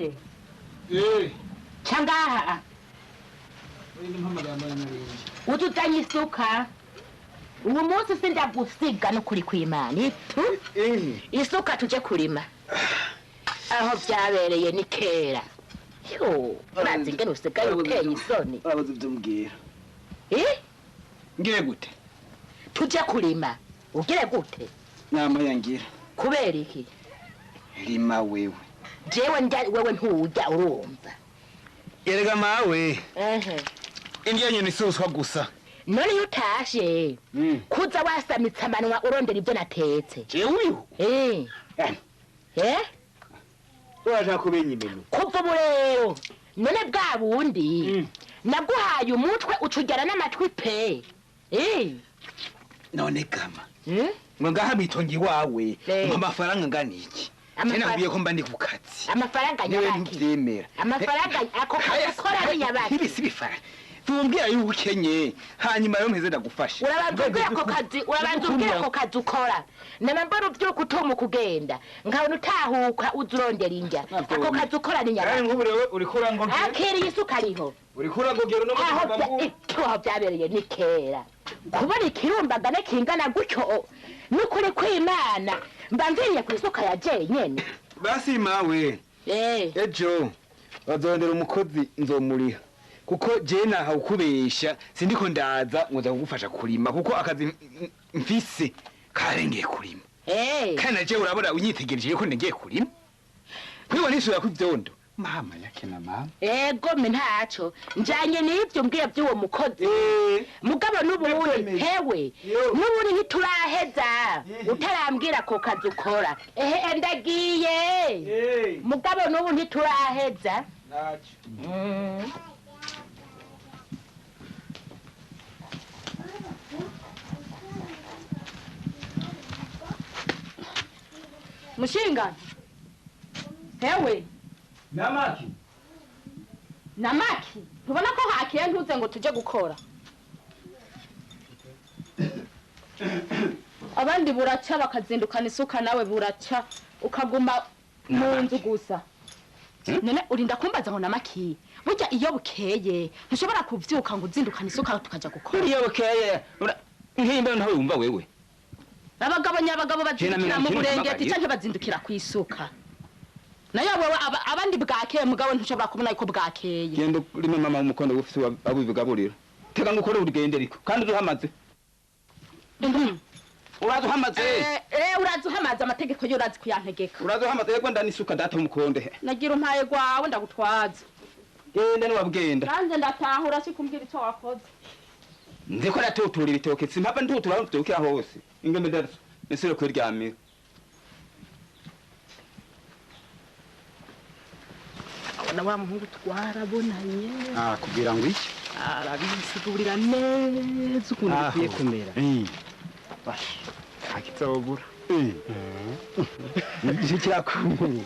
Mukonde. Changaha. Ututanye isuka. Uwo munsi sindagusiga no kuri kw'Imana. Itu. Isuka tuje kurima. Aho byabereye ni kera. Yo, urazi ingene usigaye uteye isoni. Urabaza ibyo mbwira. Ngire gute? Tuje kurima. Ugire gute? Nama yangira. Kubera iki? Rima wewe. Jewe ndya wewe nturya urumva. Erega mawe. Indya nyene isuswa gusa. None iyo utashe kuza wasamitse amanwa urondera ibyo natetse. Jewe uyu? Urashaka kubenya imenu. Kuva ubu rero none bwa bundi naguhaye umutwe ucugera n'amatwi pe. None kama ngo ngaha mitongi wawe amafaranga ngana iki? Nakubwiye ko mba ndi ku kazi. Amafaranga nyabaki. Ntibyemera. Amafaranga ako ukora ari nyabaki. Ibi si bifaranga. Tumbwira yuko ukenye hanyuma rero mpeze ndagufasha. Urabanza ubwira ako kazi, urabanza ubwira ako kazi ukora. Nama mbona uvyuka utuma kugenda. Nkabona utahuka uzurondera indya. Ako kazi ukora ni nyabaki. Nk'ubu rero uriko urangogera. Akiriye isuka ariho. Uriko urangogera uno muzi aho byabereye ni kera. Kubona ikirumbagane kingana gutyo nukuri kw'Imana mba mviriye ku isuka ya jenyene. Basi mawe. Ejo bazondera umukozi nzomuriha. Kuko je naha ukubesha sindiko ndaza ngo ndagufasha kurima kuko akazi mfise karengeye kurima. Kandi je urabona unyitegereje ko ngiye kurima. Kwiwa nisura ku vyondo. Mama yake na mama. Ego me ntaco njanye n'ivyo mbwiye by'uwo mukozi. Mugabo n'ubundi hewe n'ubundi ntituraheza utarambwira ko kazi ukora. Ehe ndagiye. Mugabo n'ubu ntituraheza. Naco. Mushinga. Hewe. Namaki. Namaki. Ntubona ko hakiye ntuze ngo tuje gukora. Abandi buraca bakazindukana isuka nawe buraca ukaguma mu nzu gusa. None urinda kumbaza ngo namaki. Burya iyo bukeye ntushobora kuvyuka ngo uzindukane isuka tukaja gukora. Iyo bukeye nkimbe ntawe wumva wewe. Abagabo nyabagabo bazindukira mu burengeti canke bazindukira kwisuka. Nayo wewe abandi bwakeye mugabo ntushobora kubona yuko bwakeye. Genda urime mama umukondo ufise abigaburira. Tega ngo ukore urugende riko kandi uduhamaze. Uraduhamaze. Uraduhamaze amategeko yo urazi kuyantegeka. Uraduhamaze yego ndanisuka data umukonde. Nagira umpaye gwawe ndagutwaza. Genda niwabwenda. Nanze ndatahura sikumbwira ico wakoze. Ndiko ratutura ibitoke simpava ntutura ibitoke hose. Ingeme ndazo nisire kwiryamira. Abona wa muhungu twarabonanye. Kugira ngo iki? Arabisigurira neza ukuntu bikwiye kumera. Basha, akizobura. Iki kirakumye.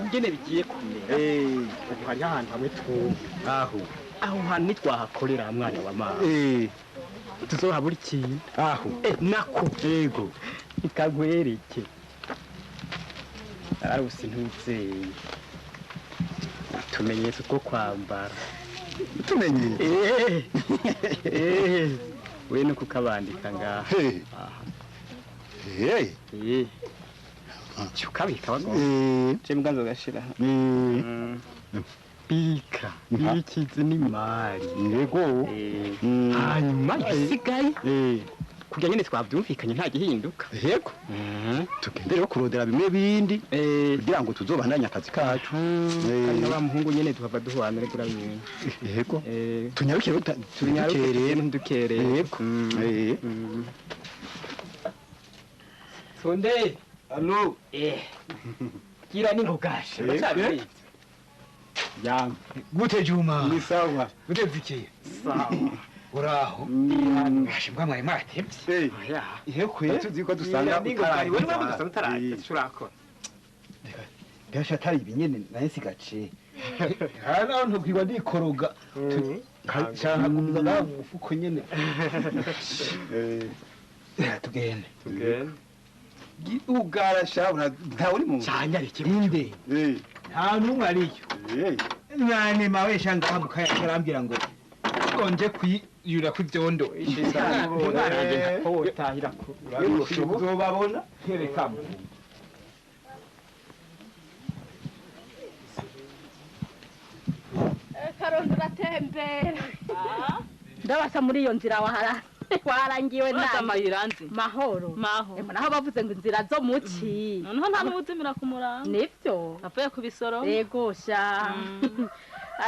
Ingene bigiye kumera. Ubu hari ahantu hamwe twumva. Aho. Aho hantu nitwahakorera mwana wa mama. Tuzohabura ikintu. Aho. Nako. Yego. Ikagwereke. Araruse ntuzeye. Tumenyetso two kwambara. Tumenyetso? We no kukabandika ngaha. Aha. Cyukabika bago. Je muganzo gashira. Bika bikize n'imari. Yego. Hanyuma isigaye. Kugira nyene twavyumvikanye nta gihinduka. Yego. Tugende rero kurondera bimwe bindi kugira ngo tuzobandanye akazi kacu. Kandi wa muhungu nyene tuhava duhwanire gura bimwe. Yego. Tunyarukire tunyarukire ndukerere. Yego. Sonde. Allo. Gira ni ngogashe. Ya. Gute Juma. Ni sawa. Gute Vikiye. Sawa. Uraho. Bashimbwa mwari mwaratevye. Ihekwe. Tuzi ko dusanga utaraye. Turakora. Gasha atari ibinyene naye sigace. Hano ntubwirwa ndikoroga. Canka gumiza ngaho mu mufuko nyene. Tugende. Tugende. Ugara sha nta uri mu. Cyanyarike. Inde. Nta n'umwe ariyo. Nane mawe shanga hamukaya karambwira ngo nje kwiyura kw'ivyondo. Ko wotahira ko uzobabona herekamo. Karondo uratembera. Ndabasa muri iyo nzira wahara. Warangiwe nani? Amayiranzi. Mahoro. Maho. Naho bavuze ngo inzira zo muci. Noneho nta n'ubuzimira ku murango. Nivyo. Avuye ku bisoro. Yego sha.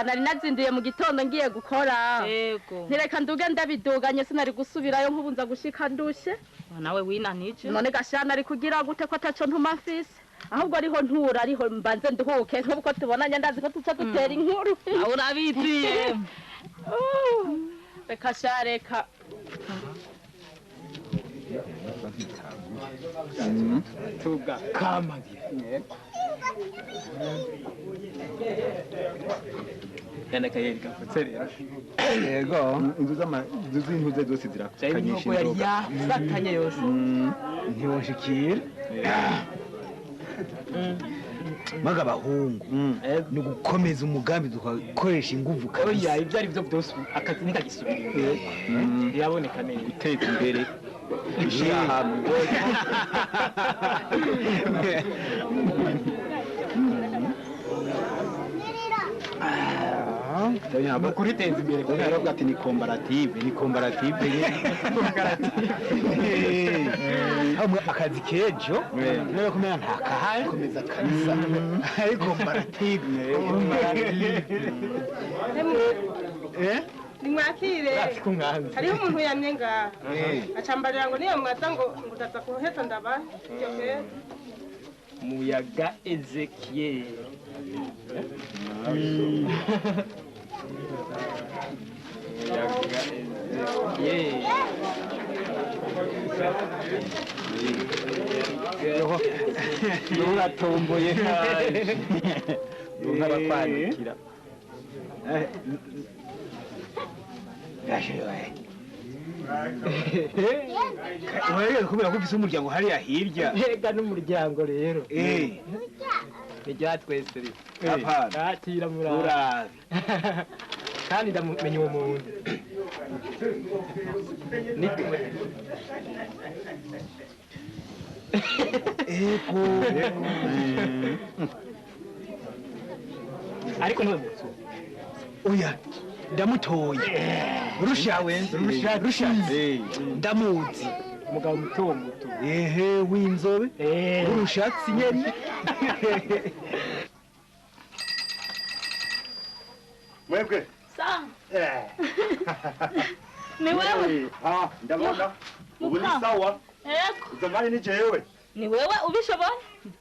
Nari nazinduye mu gitondo ngiye gukora. Yego. Ntireka nduge ndabiduganye sinari gusubirayo nk'ubunza gushika ndushe. Nawe winanije. None gashana ari kugira gute ko ataco ntuma mfise. Ahubwo ariho ntura ariho mbanze nduhuke nk'uko tubonanye ndazi ko tuca dutera inkuru. Aho urabiziye. Reka sha reka. Tuga kamagira. Yana kayeri kafutse rero. Yego, inzu z'ama inzu z'intuze zose zirakanyisha inzoga. Yafatanye yose. Ntiwoshikira. Maga bahungu ni gukomeza umugambi dukoresha inguvu kabisa. Oya ibyo ari byo byose akazi nikagisubira. Yaboneka neza. Guteza imbere ishirahamwe. Kuriteza imbere kuko ati ni comparative ni comparative hamwe akazi kejo nawe kumenya nta kahari komeza kabisa ari comparative nimwakire hariho umuntu yamye ngaha acambarira ngo niyo mwaza ngo ndaza kuheza ndaba iryo keza Muyaga Ezekiel. Muyaga Ezekiel. Uratomboye nkabakwandikira. Wewe kubera ko ufise umuryango hariya hirya. Ega n'umuryango rero. Nijya twese rero. Apana. Akira murabe. Kandi ndamumenya uwo muntu. Nitwe. Ego. Ariko ntuwe mutsu. Oya. Ndamutoye. Rushawe, rushatse. Ndamuzi. Umugabo muto muto. Ehe w'inzobe. Urushatsi nyene. Mwebwe. Sa. Ni wewe. Ah, ndabona. Ubu ni sawa. Yego. Zamani ni jewe. Ni wewe ubishoboye?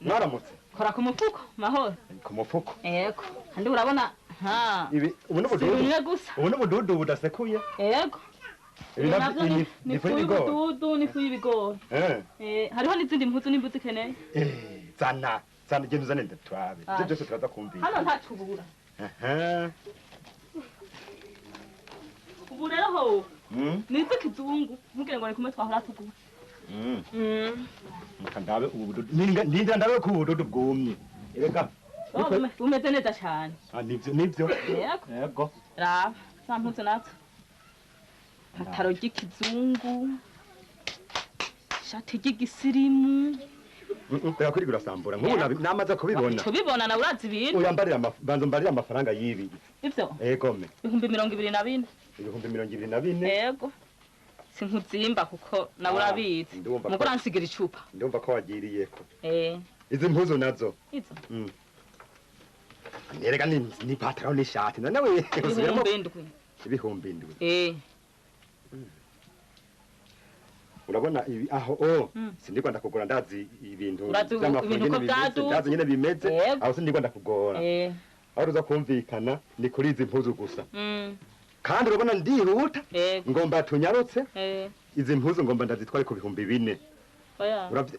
Mwaramutse. Kora ku mufuko, mahoro. Ku mufuko. Yego. Kandi urabona ha. Ibi ubu n'ubududu. Ubu n'ubududu budasekuye. Yego. Ibi ni ifu y'ibigori. Ni ifu y'ibigori. Hariho n'izindi mpuzu n'imbuzi ukeneye. Zana, zana genda uzane ndatwabe. Ibyo byose turaza kumvira. Hano ntacubura. Ubu rero ho. Ni iz'ikizungu. Ntugire ngo ni kumwe twahora tugura. Ndabe ubu bududu. Ninda ndabe ko ubududu bwumye. Erega bumeze neza cyane. Ah nivyo nivyo. Yego. Yego. Raba, za mpuzu nazo. Pataro ry'ikizungu. Ishati ry'igisirimu. Reka kuri gurasambura nk'ubu namaze kubibona. Kubibona na urazi ibintu. Oya mbarira banzo mbarira amafaranga yibi. Ivyo? Yego me. 24,000. 24,000. Yego. Sinkuzimba kuko nawe urabizi. Mugo uransigira icupa. Ndumva ko wagiriyeko. Izi mpuzu nazo. Izo. Nerega ni pataro n'ishati none we 7,000. 7,000. Urabona ibi aho o sindigwa ndakugora ndazi ibintu by'amafaranga ndazi nyene bimeze aho sindigwa ndakugora. Aho ruza kumvikana ni kuri izi mpuzu gusa. Kandi urabona ndihuta ngomba tunyarutse izi mpuzu ngomba ndazitware ku 4,000. Oya. Uravye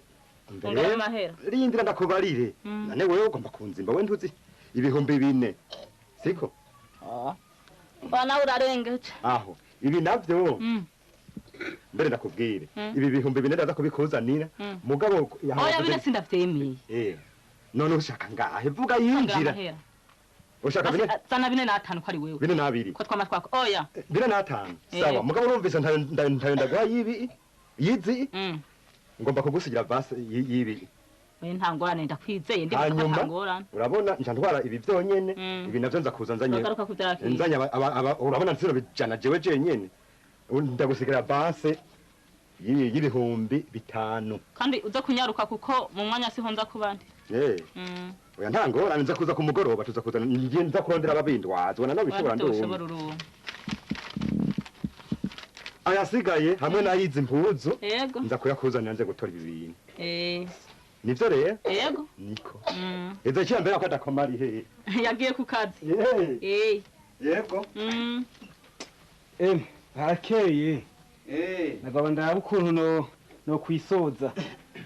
rindira ndakubarire. None wewe ugomba kunzimba we ntuzi 4,000. Siko? Bana urarengeje. Aho ibi navyo mbere ndakubwire ibi 4,000 ndaza kubikuzanira mugabo oya bine sindavyemeye. None ushaka ngahe vuga yinjira. Ushaka bine? Zana 4.5 ko ari wewe. 4.2. Ko twama twako. Oya. 4.5. Sawa, mugabo urumvise ntayo ndaguha yibi. Yizi? Ngomba kugusigira vase yibi. We nta ngorane ndakwizeye ndi nta ngorane. Urabona nca ntwara ibi byonyene, ibi navyo nza kuza nzanye. Nzanye urabona nsiro bijana jewe jenyene. Ndagusigira vase y'ibihumbi 5. Kandi uza kunyaruka kuko mu mwanya siho nza kubandi. Oya nta ngorane nza kuza kumugoroba tuza kuza nza kurondera ababindwaza ubona nabishobora ndumva. Ayasigaye hamwe nayizi impuzu nza kuyakuzanira nze gutora ibi bintu. Nivyo rero? Yego. Niko. Ezekiya mbere ko adakoma ari he? Yagiye ku kazi. Yego. Harakeye. Nagaba ndaba ukuntu no kwisoza.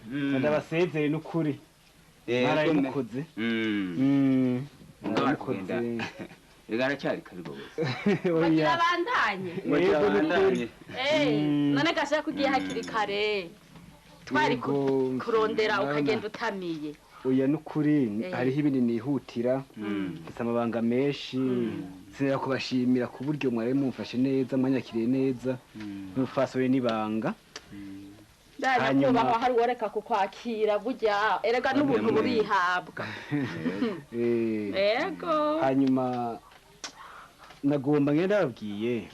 Ndabasezeye n'ukuri. Mwarayimukoze. Mwarayimukoze. Egara cyari kari gose. Bagira bandanye. Yego. None gashaka kugiye hakiri kare. Twari kurondera ukagenda utamiye. Oya nukuri hariho ibindi nihutira. Mfise amabanga menshi. Sinera kubashimira ku buryo mwari mumfashe neza mwanyakiriye neza. N'urufasore nibanga. Hanyuma hari woreka kukwakira burya erega n'ubuntu burihabwa. Yego. Hanyuma nagomba ngenda babwiye.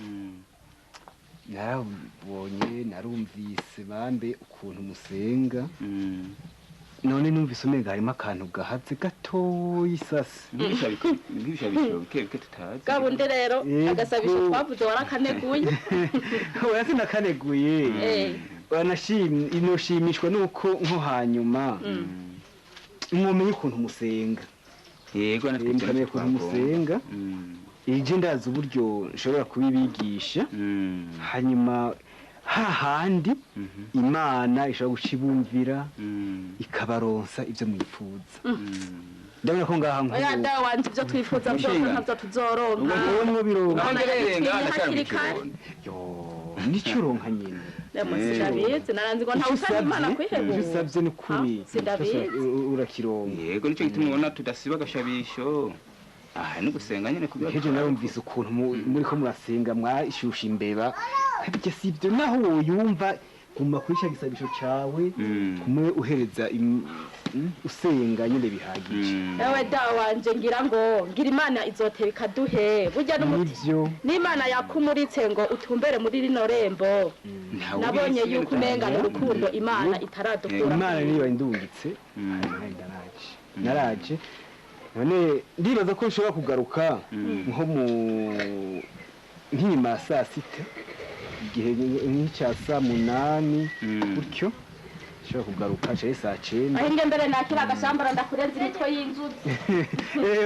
Narabonye narumvise bambe ukuntu musenga. None numvise umenga harimo akantu gahatse gatoyi sase. Nk'ibishabisho bike bike tutazi. Gabunde rero agasabisho twavuze warakaneguye. Oya sinakaneguye. Inoshimishwa nuko nko hanyuma mwomenye ukuntu musenga. Yego natwe ukuntu musenga. Ije ndazi uburyo nshobora kubibigisha. Hanyuma hahandi Imana ishobora gucibumvira ikabaronsa ibyo mwifuza. Ndabona ko ngaha nko oya dawe wanje ibyo twifuza byose ntabyo tuzoronka. Uwo bironka. Yo nicuronka nyine. Ndabizi naranzi ngo ntawe usaba Imana kwihebura. Ivyo usavye n'ukuri urakironka. Yego nico gituma ubona tudasiba agashabisho. Ah no gusenga nyene kubera. Heje narumvise ukuntu muri ko murasenga mwashusha imbeba. Bijya sivyo naho woyumva guma kuri cya gisabisho cawe kumwe uhereza usenga nyine bihagije. Ewe dawe wanje ngira ngo ngira Imana izotera ikaduhe burya n'umuti n'Imana yakumuritse ngo utumbere muri rino rembo. Nabonye yuko umenga n'urukundo Imana itaradukura. Imana niyo indungitse. Naraje. None ndibaza ko nshobora kugaruka nko mu nk'inyuma ya saa sita igihe nk'icya saa 8 gutyo nshobora kugaruka cari saa 9. Aho inge mbere nakira agashambara ndakurenza imitwe y'inzuzi.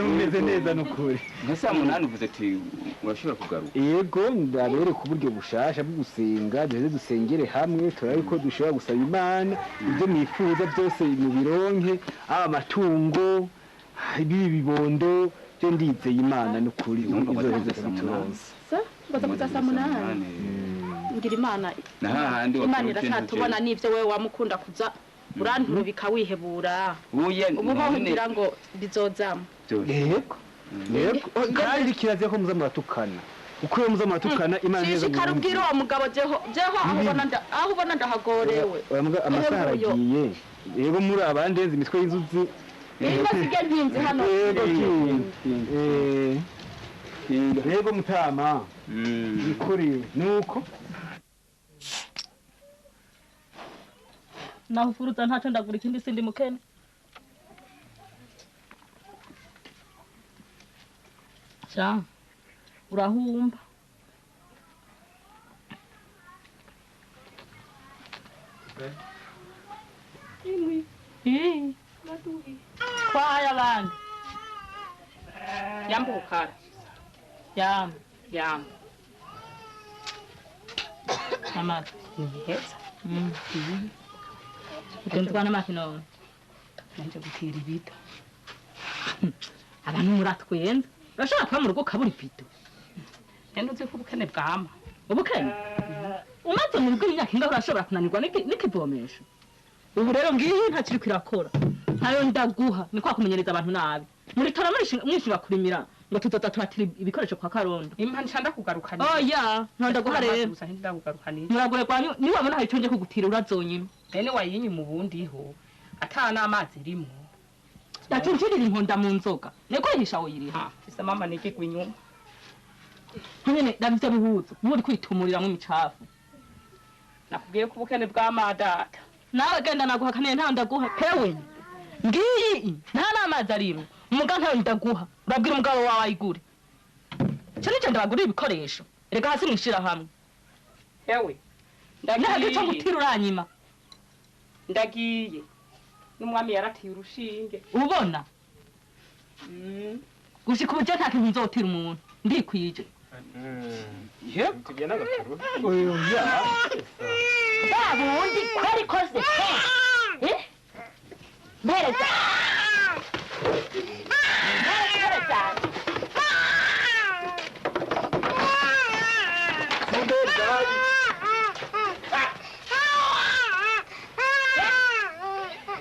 Mumeze neza nukuri. Nka saa 8 uvuze ati urashobora kugaruka. Yego ndabereka uburyo bushasha bwo gusenga duheze dusengere hamwe turabe ko dushobora gusaba Imana ibyo mwifuza byose mu bironke aba amatungo ibi bibondo byo ndizeye Imana nukuri izoheza kubituronsa. Ngoza kuza saa 8. Ngira Imana Imana irashatubona n'ivyo wewe wamukunda kuza uranturubika wihebura. Ubu ho ngira ngo bizozama. Yego. Yego kandi kirazira ko muza muratukana. Uko iyo muza muratukana Imana neza. Shishikara ubwira uwo mugabo jeho aho ubona ndahagorewe. Amasaha aragiye. Yego muri abandenze imitwe y'inzuzi. Ingo sige ntinzi hano. Yego Yego mutama. Nikuri nuko naho ufuruza ntaco ndagura ikindi sindi mukene. Sha urahumba. Imwi. Kwaye abandi. Yambukara. Yam, yam. Amazi. Niheza. Utenzwa n'amafi none. Nanje gutera ibito. Abantu muratwenza. Urashobora kuba mu rugo kabura ibido. Nende uzi ko ubukene bwama. Ubukene? Umaze mu rugo imyaka ingahe urashobora kunanirwa n'ikivomesho. Ubu rero ngiyi ntakiri kwirakora. Ntayo ndaguha ni kwa kumenyereza abantu nabi. Muritora mwishinga kurimira ngo tuzoza turatira ibikoresho kwa Karondo. Impa nshanda kugarukanira. Oya, ntandaguha rero. Gusa ntindakugarukanira. Muragore kwanyu ni wabona hari ico nje kugutira urazonyima. Bene wayinyi mu bundi ho. Ata n'amazi irimo. Ndacuncirira inkonda mu nzoga. Niko yihisha woyiriha. Fisa mama niki kwinyuma. Nyene ndavyo bihuzo. Muri kwitumuriramwo imicafu. Nakubwiye ko ubukene bwa madata. Nawe genda naguhakaniye nta ndaguha pewe. Ngiyi nta n'amazi arimo. Umuga ntayo ndaguha. Urabwira umugabo wawe ayigure. Cyo nico ndabagurira ibikoresho. Reka hasi mwishira hamwe. Hewe. Ndagiye cyo ngutira uranyima. Ndagiye. N'umwami yaratiye urushinge. Ubona? Gushika ubu je nta kintu nzotira umuntu. Ndikwije. Yep, tugenda gakuru. Oya. Babundi kwari koze. Eh? Mpereza. Mpereza.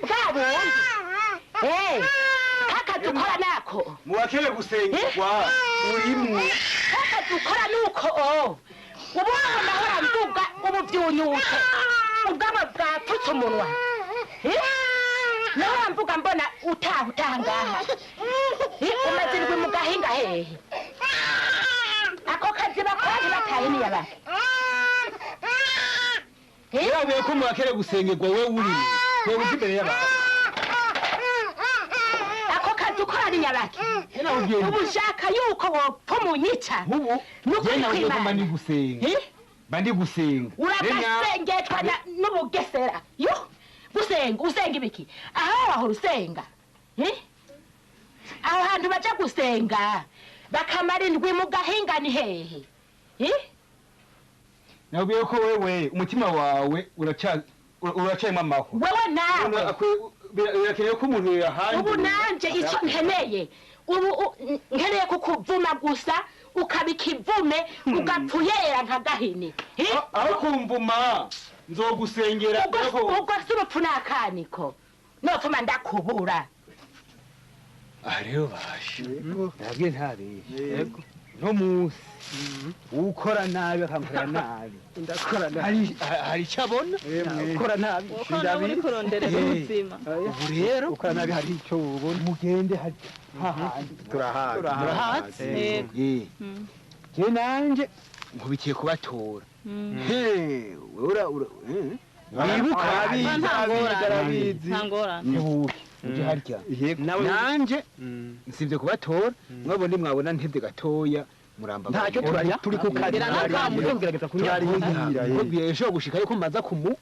Babundi. Eh, kakadukora nako. Muwakele gusengerwa urimu. Kakadukora nuko o. Ubona nahora mvuga ubu byunyutse. Ubwabo bwapfutse umunwa. Nahora mvuga mbona utaha utangaha. Umaze indwi mu gahinga hehe. Ako kazi bakora ntibatahe niyabake. Yabuye ko muwakele gusengerwa wewe urimu. Wewe uzi imbere y'abantu. Ako kazi ukora niyabake. Ubu ushaka yuko wopfa umunyica. Ubu je nawe ko ndi gusenga. Bandi gusenga. Uragasengetwa n'ubugesera. Yo! Gusenga, usenga ibiki? Aho wahora usenga. Aho hantu baja gusenga bakamara indwi mu gahinga ni hehe? Nabwiye ko wewe umutima wawe uracayemo amahoro. Wewe nawe birakeneye ko umuntu yahanze. Ubu nanje icyo nkeneye ubu nkeneye kukuvuma gusa ukaba ikivume ugapfuyera nka gahini. Aho kumvuma nzogusengera. Ubwo si urupfu n'akaniko notuma ndakubura. Aha rero bashe nabwiye ntabeshe no munsi ukora nabi akankorera nabi ndakora nabi hari icyo abona ukora nabi ndabi kuronderera ubuzima. Ubu rero ukora nabi hari icyo ubona mugende hahandi turahazi. Je nanje nkubikiye kubatora. He ura wibuka arabizi ntibuke uje harya nanje nsivye kubatora mwabone mwabona ntevye gatoya muramba ntacyo turaya turi ku kazi kugerageza kunyarira ejo gushika yuko mbanza kumu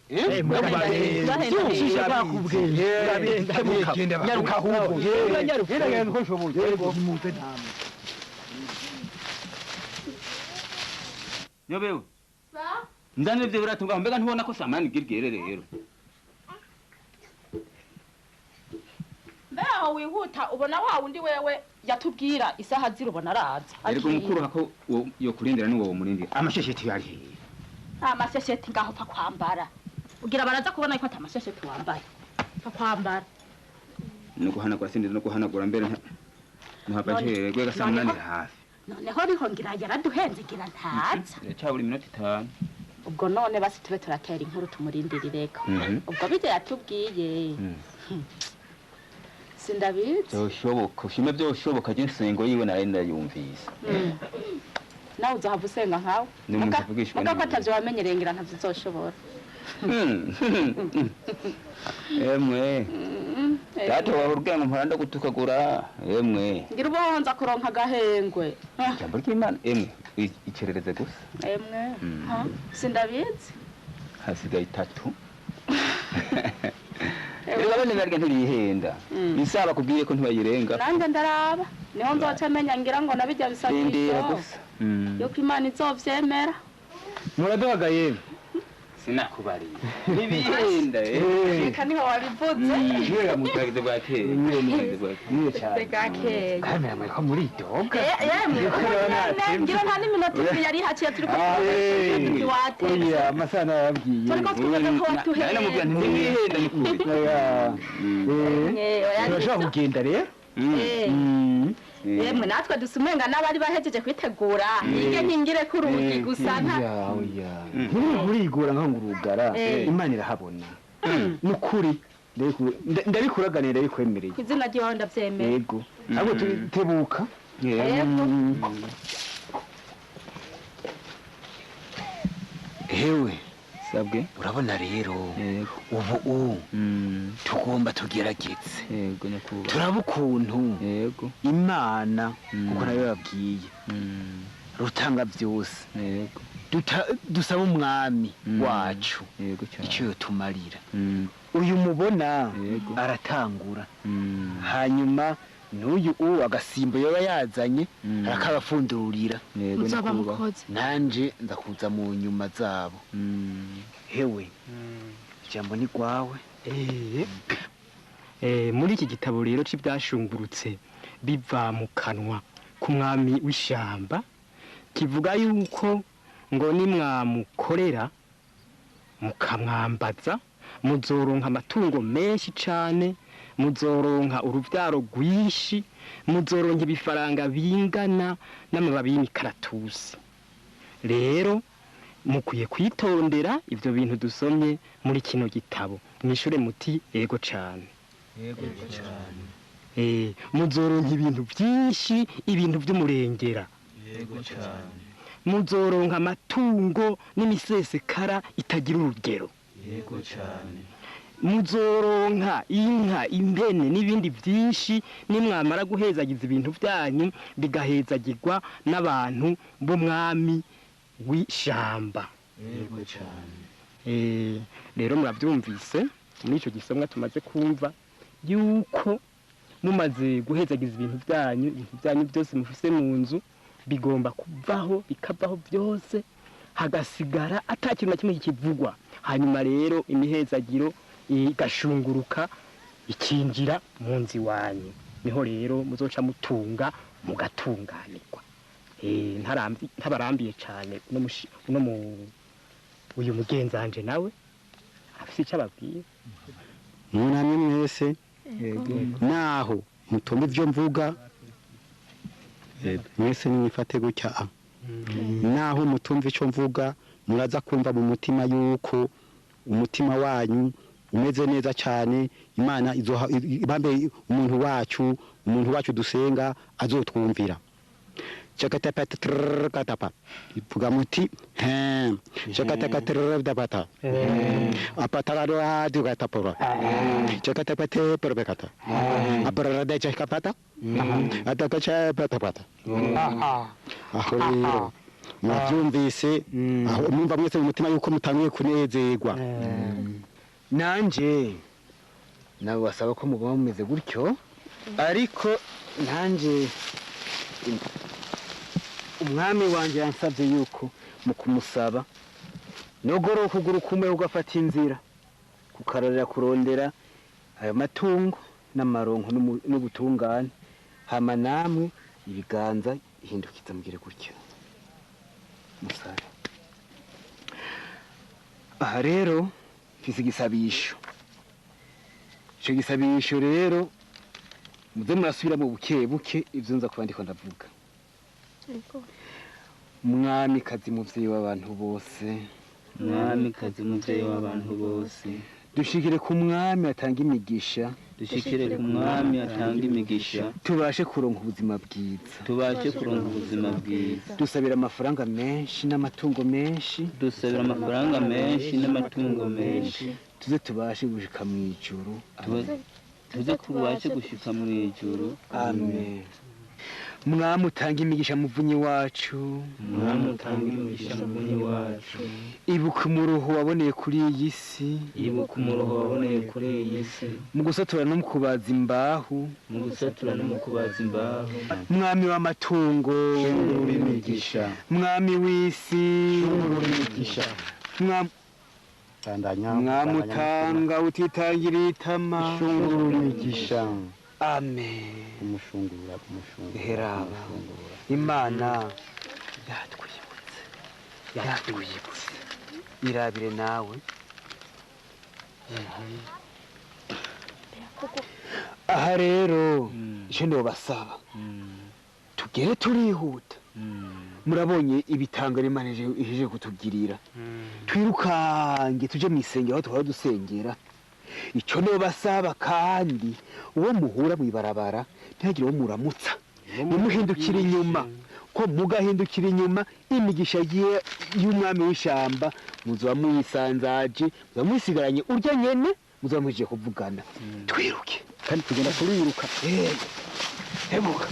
nyaruka ahubwo nyaruka uko nshoboye muze ntamwe Nyobewe Ndane ivyo biratunga mbega ntubona ko samani girgere rero. Mbeho wihuta ubona wa wundi wewe yatubwira isaha zirubona araza. Eriko mukuru hako yo kurindira ni wowe murindira. Amashesheti yari hehe? Amashesheti ngaho pa kwambara. Ugira baraza kubona ko atamashesheti wambaye. Pa kwambara. No guhanagura sindi no guhanagura mbere ntuhava ncererwe gasamunani hafi. Noneho riho ngira yaraduhenze ngira ntaza. Cyaburi minota 5. Ubwo none basi tube turatera inkuru tumurindirireko. Ubwo bijye yatubwiye. Sindabizi. Byoshoboka, ushime byoshoboka je nsengo yiwe nari ndayumvise. Nawe uzohava usenga nkawe. Muga ko atavyo wamenyereye ngira ntavyo uzoshobora. Emwe. Data wawe urubwira ngo mpora ndagutukagura. Emwe. Ngira ubonza kuronka agahengwe. Ijambo ry'Imana emwe icerereze gusa. Emwe. Ha? Sindabizi. Hasigaye 3. Rero bene barya ntibihenda. Bisaba kubwiye ko ntibayirenga. Nanjye ndaraba. Niho nzoca menya ngira ngo nabijya bisabisho. Gusa. Yuko Imana izovyemera. Muraduhagaye. Sinakubariye. Nibihenda Reka niho wabivuze. Niwe mutagize bwakeye. Niwe cyane. Bwakeye. Kamera mwe ko muri doga. Yemwe ngira nta n'iminota ibiri yari haciye turi ko wate. Oya amasaha nababwiye. Turi ko twibaza ko watuhenda. Namubwira nti nibihenda nikuri. Turashobora kugenda rero. Yemwe natwe dusumenga n'abari bahejeje kwitegura nige nkingire ku rugi gusa nta oya nturigura nka ngurugara Imana irahabona nukuri ndabikuraganiye ndabikwemereye izina ry'iwawe ndabyemeye yego ahubwo tebuka yego hewe sabwe urabona rero ubu tugomba tugerageze yego nyakubahwa turaba ukuntu yego Imana kuko nayo yababwiye rutanga byose yego dusaba umwami wacu yego cyane icyo yotumarira uyu mubona aratangura hanyuma n'uyu agasimbo yoba yazanye arakabafundurira muzaba mukoze nanje ndakuza mu nyuma zabo hewe ijambo ni rwawe Muri iki gitabo rero c'ibyashungurutse biva mu kanwa k'umwami w'ishyamba kivuga yuko ngo nimwamukorera mukamwambaza muzoronka amatungo menshi cane muzoronka uruvyaro rwinshi muzoronka ibifaranga bingana n'amababi y'imikaratusi rero mukwiye kwitondera ivyo bintu dusomye muri kino gitabo mwishure muti yego cane yego cyane muzoronka ibintu byinshi ibintu by'umurengera yego cyane muzoronka amatungo n'imisesekara itagira urugero yego cyane muzoronka inka impene n'ibindi byinshi nimwamara guhezagiza ibintu byanyu bigahezagirwa n'abantu b'umwami w'ishamba yego cyane Rero murabyumvise muri icyo gisomwa tumaze kumva yuko mumaze guhezagiza ibintu byanyu ibintu byanyu byose mufise mu nzu bigomba kuvaho bikavaho byose hagasigara ata kintu na kimwe kikivugwa hanyuma rero imihezagiro igashunguruka ikinjira mu nzu iwanyu niho rero muzoca mutunga mugatunganirwa ntabarambiye cyane uno uyu mugenzanje nawe afise icyo ababwiye Munamye mwese naho mutumva ivyo mvuga mwese nimwifate gutya naho mutumva ico mvuga muraza kumva mu mutima yuko umutima wanyu umeze neza cyane Imana izoha ibambe umuntu wacu dusenga azotwumvira chakatapatrakatapa ivuga muti he chakatakatrapata apatarado katapora chakatapate perbekata aparada chakapata atakachapatapata aho rero mwabyumvise aho mwumva mwese mu mutima yuko mutanguye kunezerwa nanje nawe wasaba ko muguma mumeze gutyo ariko nanje umwami wanje yansabye yuko mu kumusaba nogoro ukuguru kumwe ugafata inzira kukarorera kurondera ayo matungo n'amaronko n'ubutungane hama namwe ibiganza ihindukiza mugire gutyo musabe aha rero mfise igisabisho ico gisabisho rero muze murasubira mu buke buke ivyo nza kuba ndiko ndavuga Mwamikazi muvyeyi w'abantu bose Mwamikazi muvyeyi w'abantu bose dushikire ku mwami atanga imigisha dushikire ku mwami atanga imigisha tubashe kuronka ubuzima bwiza tubashe kuronka ubuzima bwiza dusabira amafaranga menshi n'amatungo menshi dusabira amafaranga menshi n'amatungo menshi tuze tubashe gushika mu ijuru tuze tubashe gushika mu ijuru amen Mwami utanga imigisha muvunyi wacu Mwami utanga imigisha muvunyi wacu ibuka umuruho waboneye kuri iyi si ibuka umuruho waboneye kuri iyi si mu gusatura no mu kubaza imbaho mu gusatura no mu kubaza imbaho Mwami w'amatungo shungurura imigisha Mwami w'isi shungurura imigisha Mwami Bandanya Mwamutanga utitangira itama. Ishungurura imigisha. Amen. Kumushungurura kumushungurura. Heraba. Imana yatwibutse. Yatwibutse. Irabire nawe. Aha rero icyo ndobasaba tugere turihuta. Murabonye ibitangaro Imana ihejeje kutugirira. Twirukange tuje mu isengero aho twahora dusengera. Icyo ndobasaba kandi uwo muhura mwibarabara ntihagire uwo muramutsa. Nimuhindukire inyuma ko mugahindukira inyuma imigisha y'umwami w'ishamba muzoba muyisanzaje muzoba mwisigaranye urya nyene muzoba muhejeje kuvugana. Twiruke kandi tugenda turiruka. Hebuka.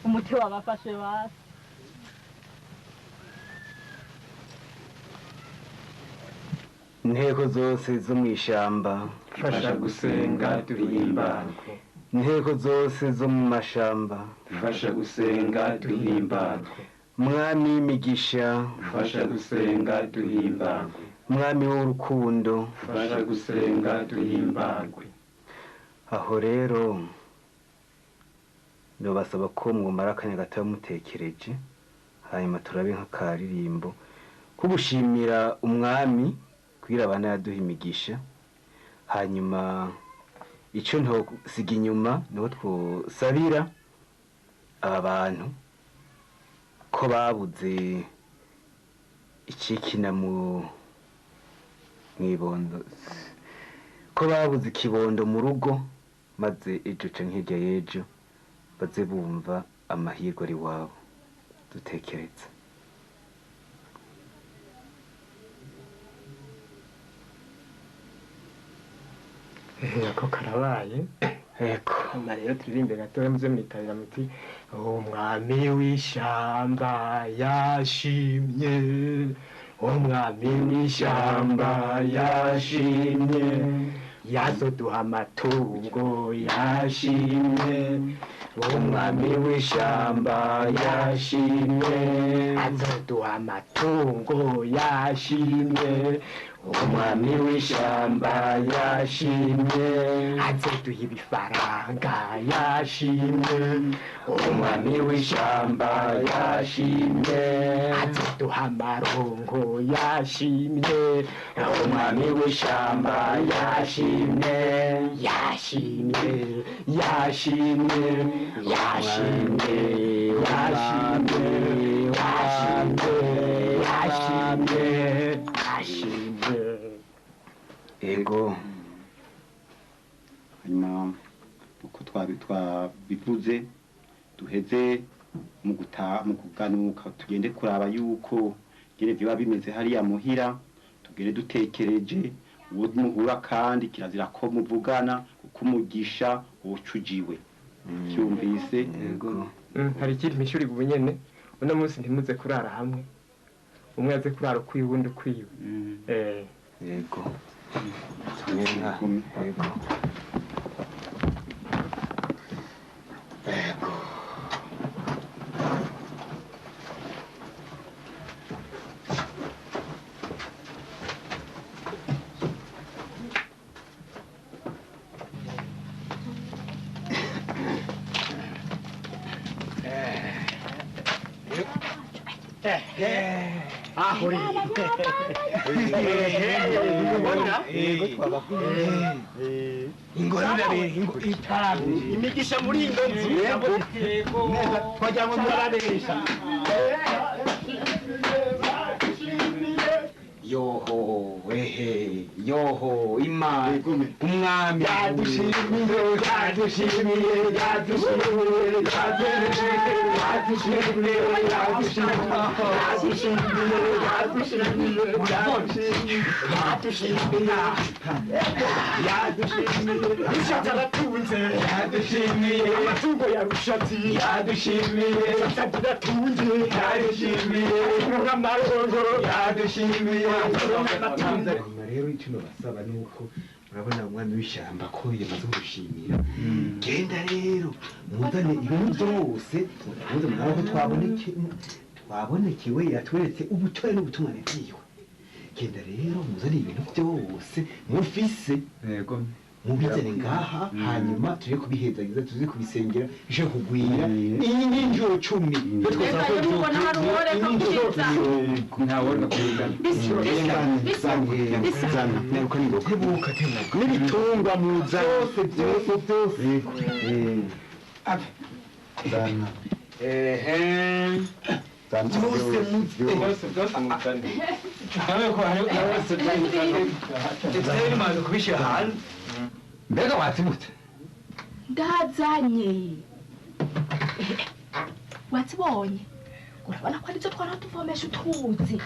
Umuti wabafashe basi. Inteko zose zo mu ishamba fasha gusenga duhimbarwe. Inteko zose zo mu mashamba fasha gusenga duhimbarwe. Mwami w'imigisha fasha gusenga duhimbarwe. Mwami w'urukundo fasha gusenga duhimbarwe. Aho rero ndabasaba ko mwumara akanya gato mutekereje hanyuma turabe nk'akaririmbo ko gushimira umwami kugira abana yaduha imigisha. Hanyuma icyo ntosiga inyuma niho twosabira aba bantu ko babuze ikikina mu mwibondo, ko babuze ikibondo mu rugo, maze ejo canke hirya y'ejo baze bumva amahirwe ari wabo. Dutekereze. Ako karabaye. Eko. Hama rero turirimbe gatoya muze mwitabira muti umwami w'ishamba yashimye, umwami w'ishamba yashimye, yazoduha amatungo yashimye, umwami w'ishamba yashimye, azoduha amatungo yashimye, umwami w'ishamba yashimye, azoduha ibifaranga yashimye, umwami w'ishamba yashimye, azoduha amarongo yashimye, umwami w'ishamba yashimye, yashimye, yashimye, yashimye, yashimye, yashimye, yashimye, yashimye. Ego. Hanyuma uko twabivuze duheze mu gutaha mu kuganuka tugende kuraba yuko ngene vyoba bimeze hariya muhira, tugende dutekereje uwo muhura kandi kirazira ko muvugana kuko umugisha wocujiwe. Cyumvise? Yego. Hari ikindi mishuri ubu nyene uno munsi ntimuze kurara hamwe, umwe aze kurara ukwiwe uwundi ukwiwe. Yego. Tumena. Yego. Yego. Aho rero ubona yego twababwiye ingorane itabi imigisha muri ino nzu neza twagira ngo murababesha. Yoho wehe yoho imana umwami yadushimiye yadushimiye yadushimiye yadushimiye yadushimiye yadushimiye yadushimiye yadushimiye rushatsi aratunze yadushimiye amatungo ya rushatsi yadushimiye rushatsi aratunze yadushimiye amarongo yadushimiye. Rero icyo basaba nuko urabona umwami w'ishyamba ko yamaze gushimira genda rero muzane ibintu byose muze murabe ko twabonekewe yatweretse ubutore n'ubutungane bwiwe genda rero muzane ibintu byose mufise yego mubizane ngaha hanyuma tuje kubihezagiza tuze kubisengera bije kugwira iyi ni injuro 10 n'ibitungwa muza byose byose byose byose byose muzane kubishyira hanze. Mbega watsimutse ndazanye watsibonye urabona ko aribyo twara tuvomesha utuzi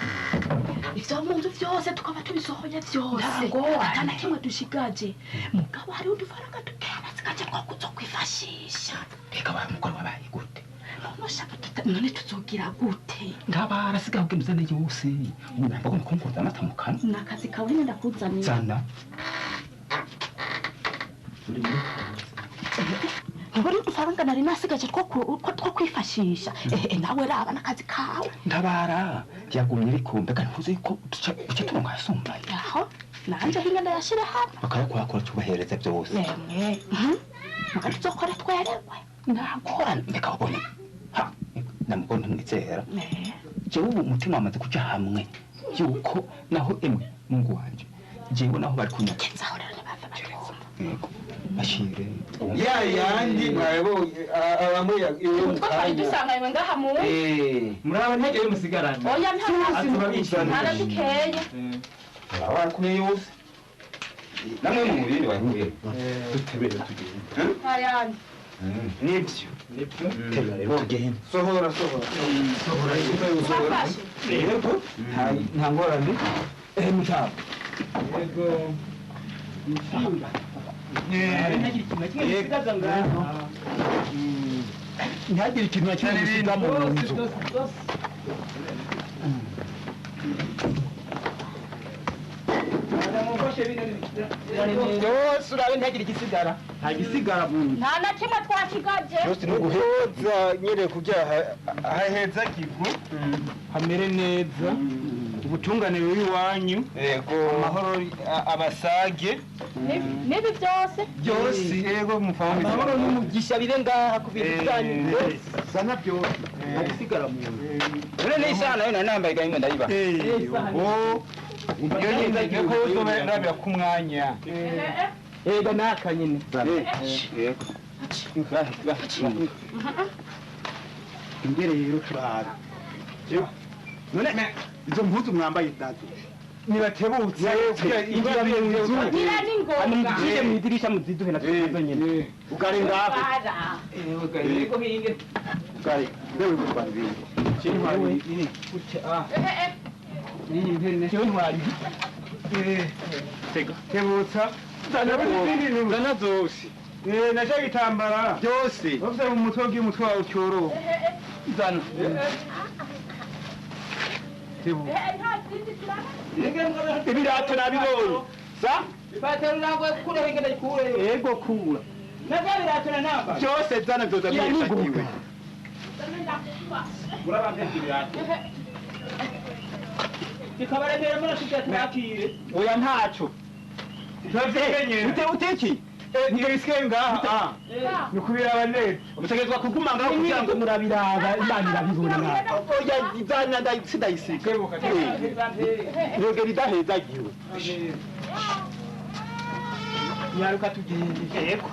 ivyo mu nzu vyose tukaba tubisohoye vyose ata na kimwe dushigaje mugabo hariho udufaranga dukeya nasigaje two kwifashisha. Mbega wa mugore wabaye gute? None tuzogira gute? Ntabara sigaho ugenda yose ugomba kunkoza amata mu kanwa. Nakazi kawe nyine ndakuzaniye. Zana ntubona udufaranga nari nasigaje two kwifashisha. Nawe raba n'akazi kawe. Ntabara yagumye ariko mbega ntuzi yuko uca turonka ayasumbaye. Aho nanje hinga ndayashira hano bakayakwakura tubahereza byose. Emwe muga tuzokora twerewe ntagorane. Mbega wabonye ha namugore ntumwizera jewe ubu umutima wamaze kuja hamwe yuko naho emwe mungu wanje jewe naho bari kunyaka yego bashire ya yandi mwabonye abamwe iyo twari dusanganywe ngaha mu muraba ntege musigarana. Oya nta dukeye abakuye yose namwe mu mubiri wahuye dutebere tugende ayandi nibyo nibyo tebere tugende sohora sohora sohora yego nta ngorane mutaba yego ntihagire ikintu na kimwe gisiga mu nzu. Byose urabe ntihagire igisigara. Nta gisigara mu nzu. Nta na kimwe twashigaje. Byose ni uguheza nyine kugira haheza kigwe hamere neza ubutungane buri iwanyu yego amahoro abasage nibi byose byose yego mufanga amahoro n'umugisha bire ngaha ku bintu byanyu byose sana byose nta gisigara mu nzu. None n'isaha nayo nari nambaye gahimwe ndayiba. Yego iyo nyine ko uzobera ku mwanya ega naka nyine yego ingere rero turara none izo mpuzu mwambaye nazo nibatebutse injira mu nzu ngira n'ingoga muzicishe mu idirisha muziduhe natwe nazo nyine ugare ngaho yego hinge ugare mbewe gutwara ibintu jewe ntwari tebutsa zana zose naca gitambara byose bafite mu mutwe bw'umutwe wawe cyoroha zana ibirato nabibonye sa ipataro nangwe kure hinge ndayikure yego kura navyo birato na namba byose zana byoza byisagiwe urabampe ibirato kikabaremera murashika twakire oya ntaco Ute uteki Nibisigaye ngaha ni kubiraba neza mutegerezwa kuguma ngaho kugira ngo murabiraba Imana irabibona nawe. Oya izanya ndayisiga yogera idahezagiwe nyaruka tugende. Yego.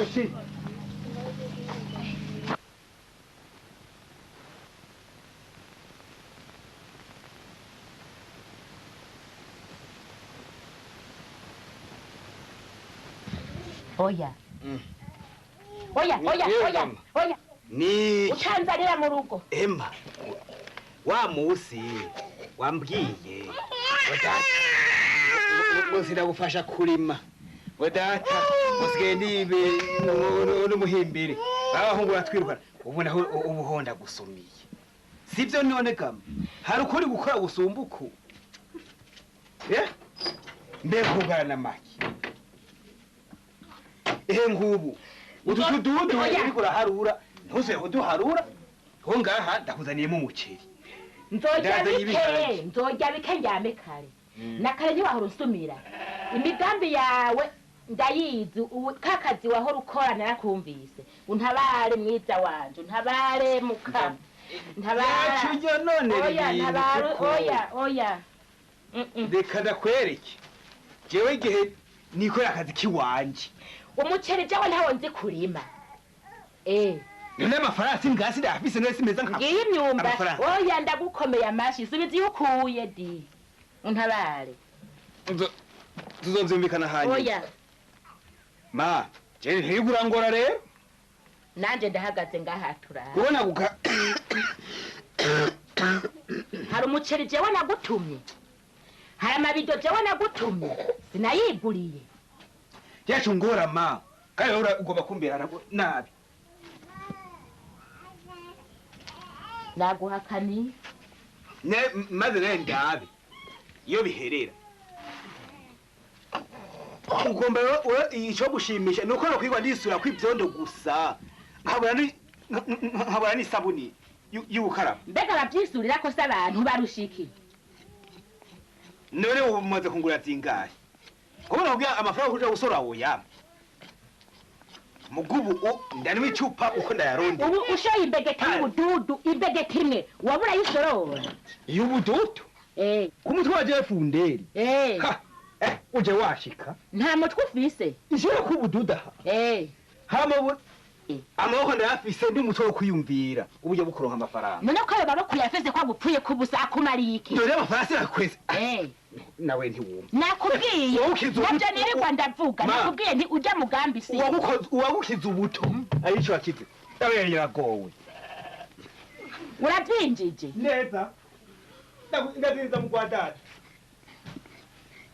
Oshi. Oya. Oya, oya, oya, oya. Ni utanzanira mu rugo. Emma. Wa musi wambwiye. Ngo ndagufasha kurima. We data musigaye nibe n'umuhimbire. Abahungu batwirukana. Ubu naho ubuhonda gusumiye. Sivyo none kama. Hari ukuri gukora gusumbuko. Eh? Mbe kugarana maki. Ehe ngubu utu tududu uriko uraharura ntuse uduharura ho ngaha ndakuzaniyemo umuceri. Nzorya bike ndyame kare na kare ntiwahora unsumira imigambi yawe ndayizi kakazi wahora ukora narakumvise untabare mwiza wanje untabare muka ntabare none oya ntabare oya oya reka ndakwereke jewe igihe nikora akazi kiwanje umuceri jawe ntawo nzi kurima. None amafarasi ngasi ndafise none simeza nka ngiyi imyumba. Oya ndagukomeye amashi subiza iyo ukuye di untabare tuzovyumvikana hanyuma. Oya ma je ntirigurangora rero nanje ndahagaze ngaha turara kubona guka hari umuceri jewe nagutumye hari amabido jewe nagutumye sinayiguriye. Yacu ngora ma kandi ura ugomba kumbera nabi. Naguhakani ne maze naye ndabe iyo biherera ugomba ico gushimisha nuko no kwigwa ndisura kw'ivyondo gusa nkabura n'isabuni y'ubukaraba. Mbega bavyisurira ko se abantu barushiki none ubu mumaze kungura zingahe? Kubona kubya amafaranga kuja gusora oya mugubu ndani icupa uko ndayaronde. Ubu ushoye imbegeti y'ubududu imbegeti imwe wabura yisorora y'ubududu ku mutwe wa Jeff Funderi uje washika nta mutwe ufise ishira ku bududa hama amaboko ndayafise ndi umutwe wo kwiyumvira uburyo bukuronka amafaranga. None ko ayo maboko yafise ko agupfuye kubusa akumariye iki? Dore amafaranga yakweze nawe ntiwumva. Nakubwiye nabyo nirirwa ndavuga nakubwiye nti ujya mugambi si uwagukiza ubuto arico wakize nawe yaragowe. Urabyinjije neza ndazinza mu kwa data.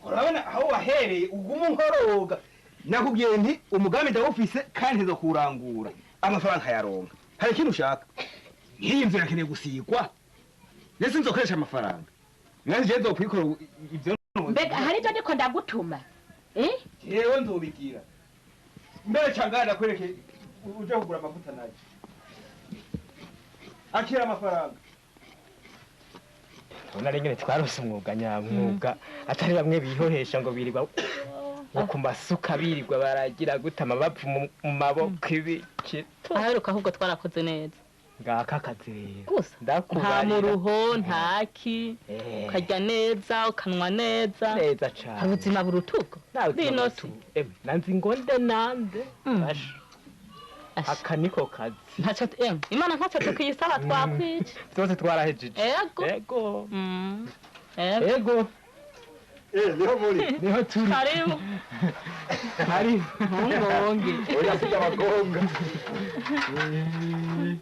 Urabona aho wahereye uguma unkoroga. Nakubwiye nti umugambi ndawufise kandi nzo kurangura amafaranga yaronka. Hari ikintu ushaka nk'iyi nzu irakeneye gusigwa ndetse nzokoresha amafaranga nanje nzokwikora ivyo. Mbega hari ibyo ndiko ndagutuma Jewe nzobigira mbere cangana ndakwereke uje kugura amavuta naje akira amafaranga. Ubona rero twarose umwuga nyamwuga atari bamwe bihohesha ngo birirwa ku masuka birirwa baragira guta amabavu mu maboko ibiki. Aheruka ahubwo twarakoze neza ngaka akazi rero gusa nta muruho ntaki ukarya neza ukanwa neza neza cane ubuzima burutuko bino si nanzi ngonde nande aka niko kazi ntaco Imana ntaco tukiyisaba twakwica byose twarahejeje. Ego ego ego niho muri niho turi. Karibu karibu ntungonge oya sija bagonga.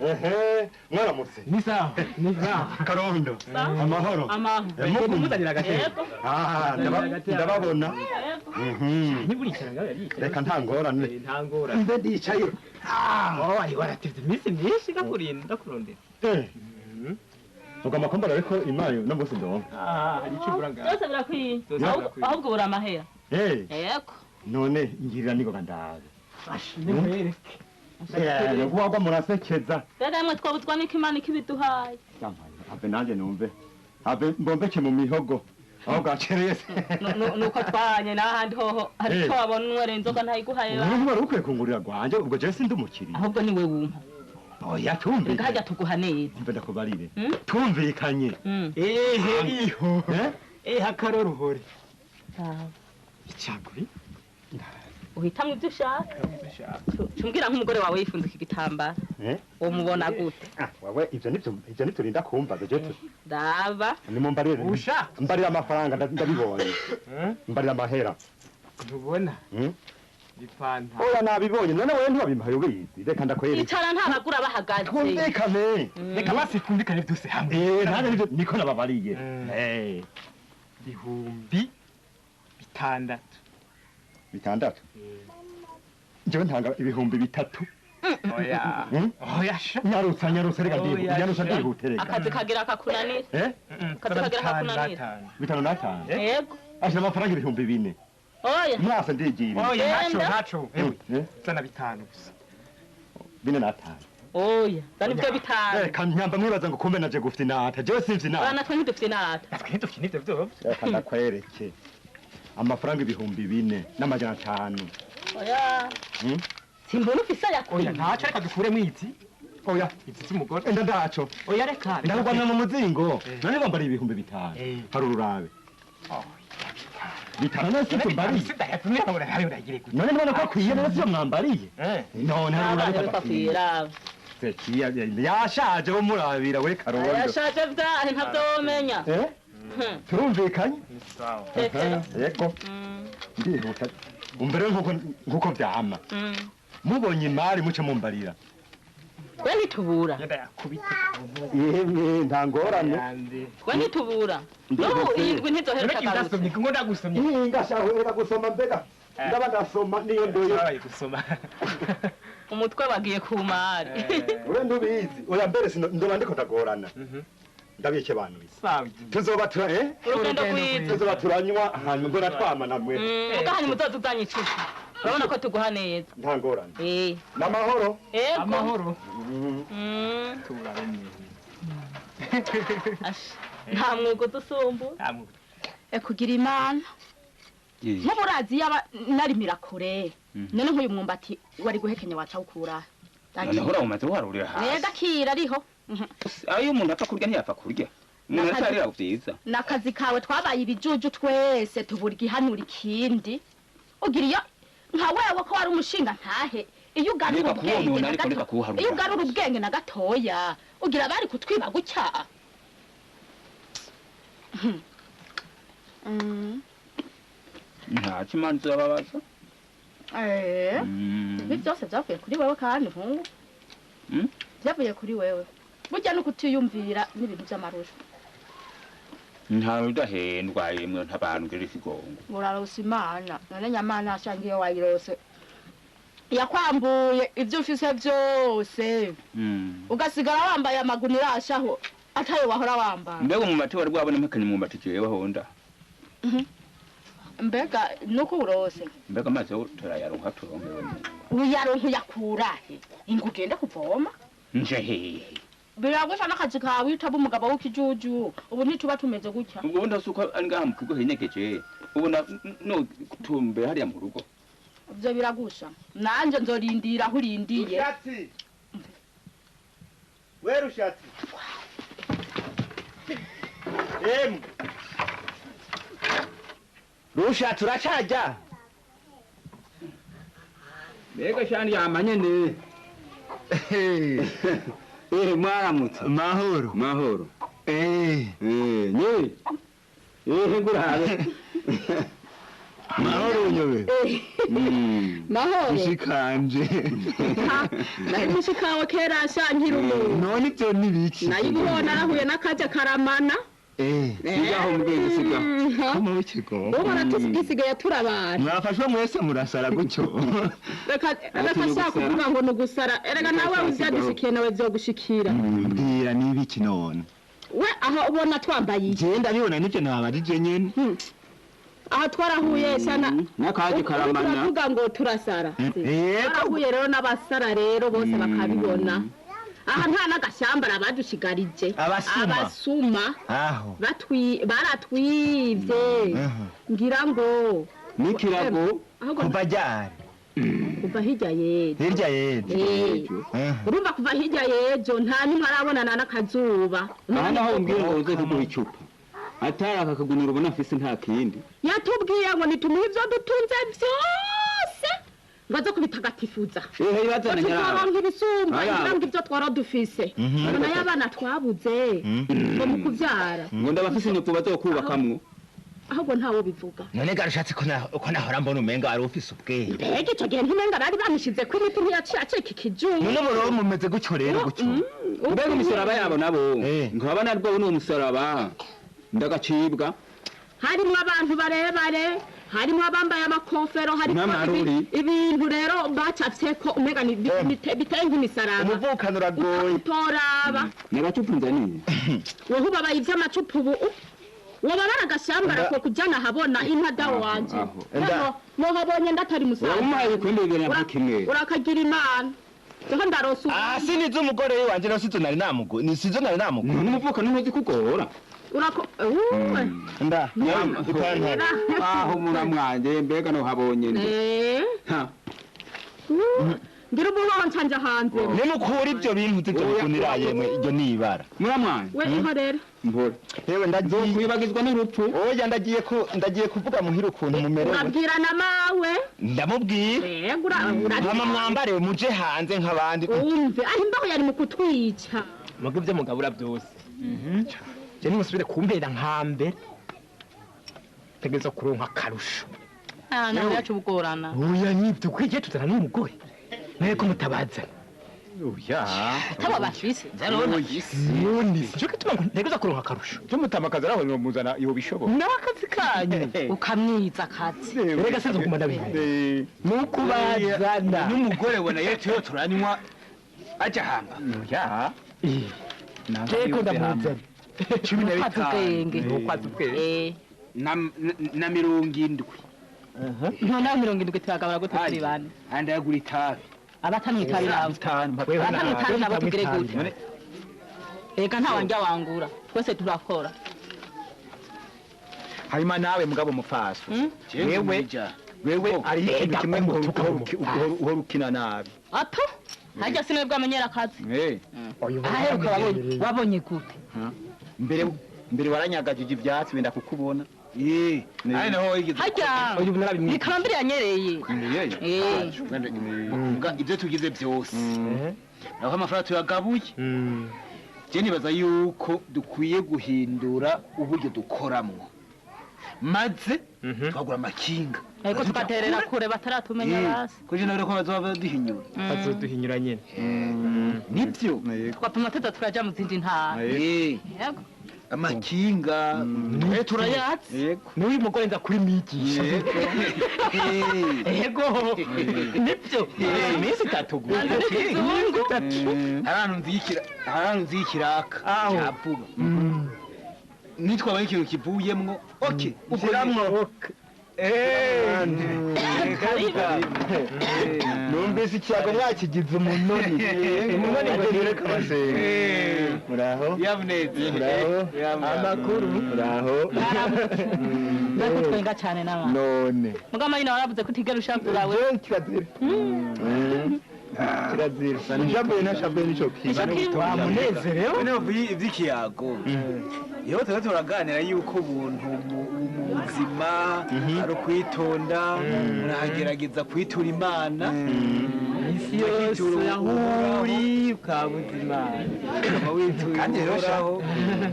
Ehe mwaramutse. Ni sawa ni sawa Karondo. Amahoro. Amahoro. Muzanira agatebe. Ndababona. Ntiburicara ngaho yaricaye. Reka nta ngorane. Nta ngorane. Mbe ndicaye. Oh wari waratevye iminsi myinshi ndakurinda ndakurondera. Ugomba kumbara ariko imayo no musi ndonka. Hari icyo ubura ngaho. Byose birakwiye. Ahubwo ubura amahera. Yego. None ngirira niko kandabe. Ashi nimwereke. Wagwa murasekeza. Rero mwe twabuzwa n'iko Imana ikibiduhaye. Ave nanjye numve. Ave mbombeke mu mihogo. Aho gacereye se. Nuko twanye n'ahandi hoho hari ko wabona unywera inzoga ntayiguhaye. Ubu wari ukwiye kungurira rwanje ubwo je sindi umukiriya. Ahubwo ni we wumpa. Oya tumvikanye. Ngahajya tuguha neza. Mbe ndakubarire. Tumvikanye. Ehe iho. Eh akaroruhore. Icaguri. Uhitamwe ibyo ushaka. Cumbwira nk'umugore wawe yifunze iki gitambara. Umubona gute? Wawe ivyo nivyo niturinda kumva je tu. Ndaba. Nimumbarire. Mbarira amafaranga ndabibonye. Mbarira amahera. Ntubona? Ipanta. Oya nabibonye none wewe ntiwabimpaye ubizi. Reka ndakwereka. Icara ntabagura bahagaze. Twumvikane. Reka basi twumvikane byose hamwe. Nane nivyo niko nababariye. 6,000. 6? Njyewe ntanga 3,000. Oya. Oya sha. Nyarutsa reka ndihuta. Nyarutsa ndihute reka. Akazi kagira kakunanira. Akazi kagira kakunanira. 5,000. Yego. Ashira amafaranga 4,000. Oya. Mwase ndigire. Oya ntaco. Ewe. Zana 5 gusa. 4,5. Oya, zana ibyo 5. Reka nyamba mwibaza ngo kumbe naje gufite inata. Jewe simfite inata. Bana twe ntidufite inata. Natwe ntidufite ivyo byo. Reka ndakwereke. Amafaranga 4,500. Oya. Simbona ufise yakwiye. Oya ntaco reka dukuremo izi. Oya izi z'umugore. Enda ndaco. Oya reka. Ndagwana mu muzingo. None bambara 5,000. Hari ururabe. 5 none tumbariye. None mbona ko akwiye none sivyo mwambariye. None hari ururabe ko akwiye. Zekiya yashaje bo murabira we Karondo. Yashaje vyahe ntavyo womenya. Turumvikanye? Sawa. Yego. Ndihuta. Umbere nkuko vyama. Mubonye imari muce mumbarira. We ntitubura. Yemwe nta ngorane. We ntitubura. N'ubu iyi ndwi ntizoheruka ndasomye ngo ndagusomye. Ngashaho gusoma mbega. Ndaba ndasoma niyo ndoye. Gusoma. Umutwe bagiye ku mari. Ure ndubizi. Oya mbere ndoba ndiko ndagorana. Ndabike bantu. Sawa. Tuzoba tura Urugendo rwiza. Tuzoba turanywa hanyuma mbona twamana mwe. Muga hanyuma uzoza uzanye icupa. Urabona ko tuguha neza. Nta ngorane. N'amahoro. Yego. Amahoro. Nta mwuga udusumbura. Kugira Imana. Nk'uburazi yaba narimira kure. None nk'uyu mwumbati wari guhekenya waca ukura. Noneho umaze uharurira hasi. Nega kira ariho. Ayo umuntu apfa kurya ntiyapfa kurya. Umuntu atarira vyiza. Nakazi kawe twabaye ibijuju twese tubura igihanura ikindi. Ugira iyo nka wewe ko wari umushinga ntahe. Iyo ugarura ubwenge na gato. Iyo ugarura ubwenge na gatoya ugira bari kutwiba gutya. Nta kimanzi bababaza. Ibi byose byavuye kuri wewe kandi nkungu. Byavuye kuri wewe. Burya no kutiyumvira n'ibintu by'amarusho. Nta udahendwa yemwe ntabantu ngira ikigongo. Urarose Imana, none nyamana ashangiye wayirose. Yakwambuye ibyo ufise byose. Ugasigara wambaye amagunira ashaho atayo wahora wambara. Mbega mu mati wari bwabone mpakanye mu mati jewe honda. Mbega nuko urose. Mbega amazi yo turayaronka turonkewe. Uyaronka uyakurahe? Ingo ugenda kuvoma? Nje hehe. Biragusha n'akazi kawe utaba umugabo w'ikijuju. Ubu ntituba tumeze gutya. Ubwo ndasuko ari ngaha mu kigo hinyegeje. Ubona no kutumbera hariya mu rugo. Ivyo biragusha. Nanje nzorindira aho urindiye. Rushatsi. We Rushatsi. Emwe. Rushatsi uracaja? Mbega shani yamanye ne. Mwaramutse. Mahoro. Mahoro. Nye. Ngurabe. Mahoro nyobe. Mahoro. Mushikanje. Naye mushikawe kera shankira umuntu. None ibyo nibiki? Naye ubona narahuye n'akaje karamana. Sigaho mbwenge sigaho. Kuma w'ikigo. Ubona tusigaye turabana. Mwafashwe mwese murasara gutyo. Reka reka kuvuga ngo nugusara. Erega nawe uvyadushikiye nawe vyogushikira. Mbwira nibiki none? We aho ubona twambaye iki? Je ndabibona nivyo nababajije nyene. Aha twarahuye sana. N'akaje karamana. Turavuga ngo turasara. Twarahuye rero n'abasara rero bose bakabibona. Aha nta n'agashyamba abadushigarije. Abasuma. Aho. Baratwivye. Ngira ngo n'ikirago kuva ryari? Kuva hirya yejo. Hirya yejo. Urumva kuva hirya yejo nta nimwe arabonana n'akazuba. Aha naho umbwira ngo uze kuguha icupa. Atari aka kagunira ubona mfise nta kindi. Yatubwiye ngo nitumuhe ivyo dutunze vyose ngo aze kubitagatifuza. Ehe, ibazana nyarabo. Tuzoronka ibisumba ngira ngo ivyo twara dufise. Ngo nayo abana twabuze ngo mu kuvyara. Ngo ndabafise inzu bazokubakamwo. Ahubwo ntawo bivuga. None garushatse ko nahora mbona umenga wari ufise ubwenge. Mbega ico gihe ntimenga bari bamushize ko imiti ntiyaciye acika ikijumba. None ubu mumeze gutyo rero gutyo. Mbega umusaraba yabo nabo nkaba narwo n'uwo musaraba ndagacibwa. Harimwo abantu barebare, harimwo abambaye amakofero, harimo ibintu rero bacafyeko umenga ni biteye nk'imisaraba. Umuvukano uragoye. Utoraba. N'agacupa nzaniye. Wowe ubabaye ivy'amacupa ubu. Wababara agashambara ko kujana habona inka dawo wanje. No habonye ndatari musaza. Wamuhaye ibikombe bibiri na kimwe. Urakagira Imana. Jeho ndarosa. Ah, sinizo umugore wanje no sizo nari namugo. Ni sizo nari namugo. N'umuvuka ntuzi kugora. Urako nda ipantaro. Aho muramwanje mbega no habonye nde. Ha. Ngira ubuho ncanja hanze. Nimukura ivyo bintu zivyo bigunira yemwe iryo nibara. Muramwanje. We ihorere. Mbora. Yewe ndagiye kwibagizwa n'urupfu. Oya ndagiye kuvuga muhira ukuntu mumerewe. Urabwira na mawe. Ndamubwira. Yego ura. Mama mwambare muje hanze nk'abandi. Umve aho imbaho yari mu kutwica. Muga ivyo mugabura byose. Je nimusubire kumpera nkambe. Tegereza kuronka akarusho. Ah, nawe yacu bugorana. Oya nibyo kwiye tutana n'umugore. Mweko mutabazana. Oya. Taba bafise. None cyo gituma ntegereza kuronka akarusho. Cyo mutamakaza araho muzana iyo bishoboka. N'akazi kanyu. Ukamwiza akazi. Erega sinzo kumana bihe. Nukubazana. N'umugore we nayo tuyo turanywa aja hamba. Oya. Jeko ndamuzana. 15. Nukwazi ubwenge. Na 70. None 70 turagabura gute turi bane? Andagura itabi. Abatanu itabi nabo. Abatanu itabi nabo tugire gute? Ega nta wanja wangura. Twese turakora. Harima nawe mugabo mufaso. Wewe ari ikintu kimwe uhora ukina nabi. Apo? Hajya sinwe bwamenyera akazi. Aheruka wabonye gute? Mbere waranyagajije ivyatsi wenda kukubona. Ari naho wigeze. Hajya. Ni karambiri yanyereye. Ibyo tugize byose. Naho amafaranga tuyagabuye. Je nibaza yuko dukwiye guhindura uburyo dukoramwo. Maze twagura amakinga. Ariko tukaterera kure bataratumenya basi. Kuje nawe ko bazoba baduhinyura. Bazoduhinyura nyene. Nibyo. Twapima tuza turaja mu zindi ntara. Yego. Amakinga turayatse. Yego. N'uyu mugore nza kuri migisha. Yego. Nibyo. Iminsi itatu gusa. Ahantu nzikiraka. Cyavuba. Nitwabaye ikintu kivuyemwo. Okay. Uguramwo. Numvise ikiyago mwakigize umunoni. Umunoni ngo kabasenga. Muraho. Yabuneze. Muraho. Amakuru. Muraho. Ndakutwenga cyane n'abantu. None. Mugama nyina waravuze ko utigera ushavura we. Kirazira. Kirazira. Nishabuye nashabuye nico kintu. Wamunezerewe. None ivy'ikiyago. Yewe tuba turaganira yuko ubuntu mu buzima ari ukwitonda, muragerageza kwitura Imana. Isi yose aho uri ukabuza Imana. Kandi rero shaho,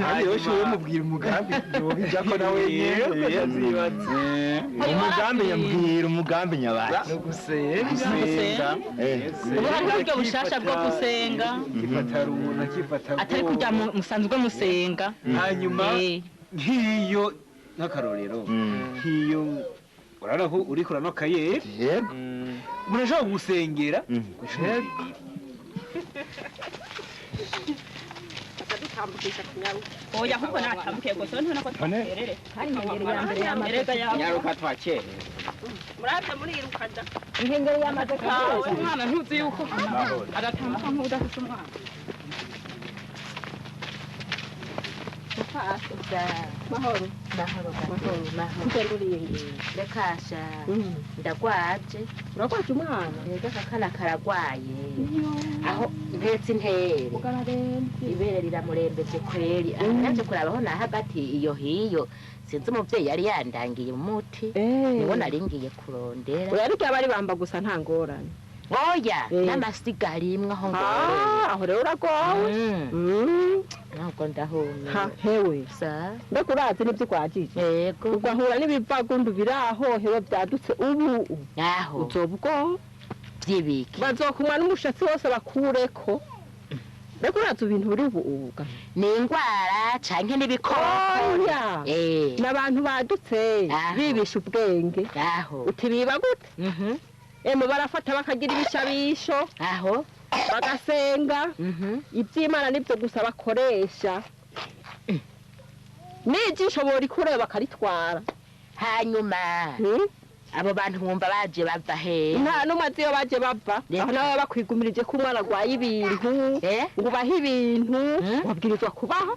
kandi rero shaho mubwira umugambi yobijako nawe nyene yavyibatse. Umugambi yambwira umugambi nyabaye. No gusenga. Ubu hari uburyo bushasha bwo gusenga. Kifata rubona kifata. Atari kujya musanzwe musenga. Hanyuma nk'iyo nk'akarorero nk'iyo urabona ko uri kurano kayeri. Yego. Murashobora gusengera. Ndamutambukisha kunyaruka. Oya ahubwo natambuke gusa ntubona ko twakerere. Kandi inkengeri ya mbere yamaze nyaruka twakere. Murabye muriruka da. Inkengeri yamaze kawe umwana ntuzi yuko aratambuka nk'udafite umwana. Mahoro. Mahoro mahoro mahoro. Rekasha ndagwaje. Uragwaje umwana? Yego akana karagwaye. Aho mpetse intere. Ibere riramurembeje kweri. Naje kurabaho na hagati iyo hiyo. Sinzi umuvyeyi yari yandangiye umuti. Niwo naringiye kurondera. Oya ariko abari bamba gusa nta ngorane. Oya n'amasiga arimwe aho ngorane. Aho rero uragowe. Ntabwo ndahumye. Ha hewe. Sa. Mbega urazi n'ibyo ugwajije? Yego. Ugahura n'ibivagundu biraho hewe byadutse ubu. Aho. Uzoba ubwo. Byibiki. Bazokumwa n'umushatsi wose bakureko. Mbega urazi ibintu biri ubu ubu. Ni ingwara canke n'ibikoko. Oya. N'abantu badutse bibisha ubwenge. Aho. Uti biba gute? Emu barafata bakagira ibishabisho. Aho. Bagasenga. Iby'Imana nibyo gusa bakoresha. N'ijisho borikure bakaritwara. Hanyuma abo bantu mwumva baje bava he? Nta n'umwe azi iyo baje bava. Aho nawe bakwigumirije ko umwana arwaye ibintu, ngo ubahe ibintu, wabwirizwa kubaha.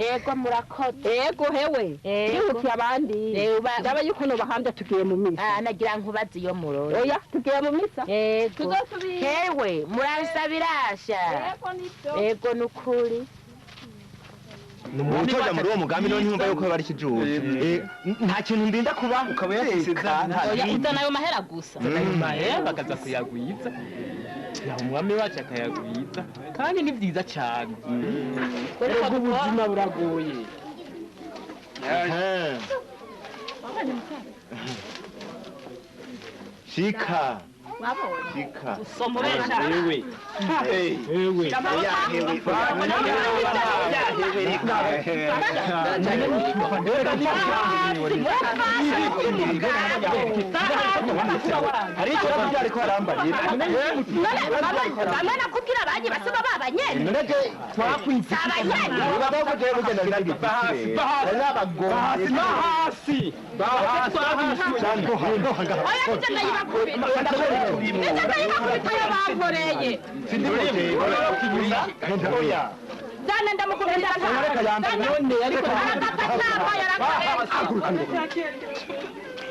Ego murakoze. Ego hewe. Yihutiye abandi. Ndaba yuko nobahambya tugiye mu misa. Nagira nkubaze iyo murora. Oya tugiye mu misa. Ego. Hewe muransabirasha. Ego nibyo. Ego nukuri. Utoja muri uwo mugambi none ntumva yuko bari kijuje. Nta kintu ndinda kuba ukaba yaseseza. Oya uzana ayo mahera gusa. Ayo mahera bakaza kuyagwiza. Ya umwami wacu akayagwiza kandi ni byiza cyane. Erega ubuzima buragoye. Shika. Shika. Usomubesha. Ewe. Ewe. Bamwe nakubwira abanyi basiba babanyene. Hasi. Oya nje ndayibakubita. Nje ndayibakubita yo bankoreye. Zana ndamukubita.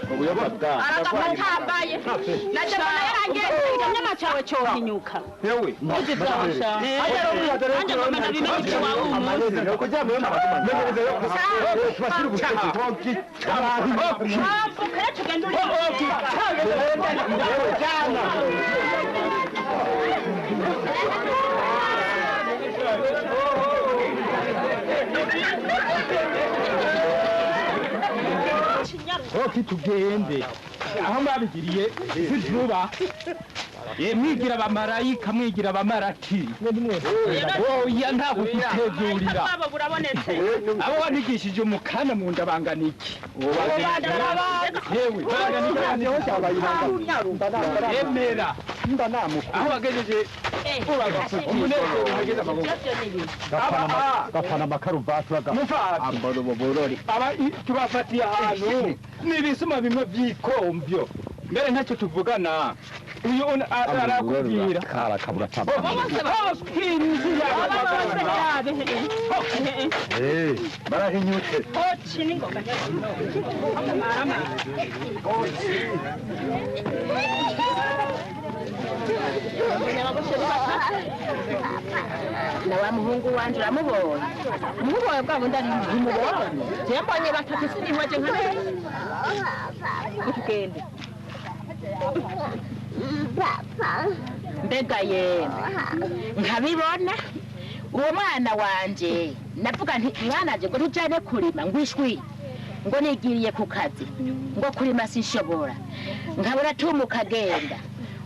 Aragapfa aragapatambaye. Naje mbona yarangiye ikinyama cyawe cyohinyuka. Hewe. Nanjye ngoma ndabimenye icyo wawe umunsi. Mpamvu kare tugenda uri. Oki tugende aho mwabigiriye si vuba. Mwigira abamarayika mwigira abamaraki. Oya ntabwo kutegurira. Abo wanigishije umukana mu nda bangana iki? Yewe emera aho wagejeje umunezero uhageze amaboko. Gapana amakaruvati Aba tubafatiye ahantu n'ibisuma bimwe by'ikomvyo mbere ntacyo tuvugana. Uyu arakubwira barahinyutse. Na wa muhungu wanje uramubonye? Umuhungu wawe bwa bundi ari ntimubonye. Je mbonye batatu sinihwaje nka neza. Tugende. Mbega yemwe nkabibona uwo mwana wanje navuga nti mwana wanje ngo ntujane kurima ngo ishwi ngo nigiriye ku kazi ngo kurima sinshobora nkabona tumuka agenda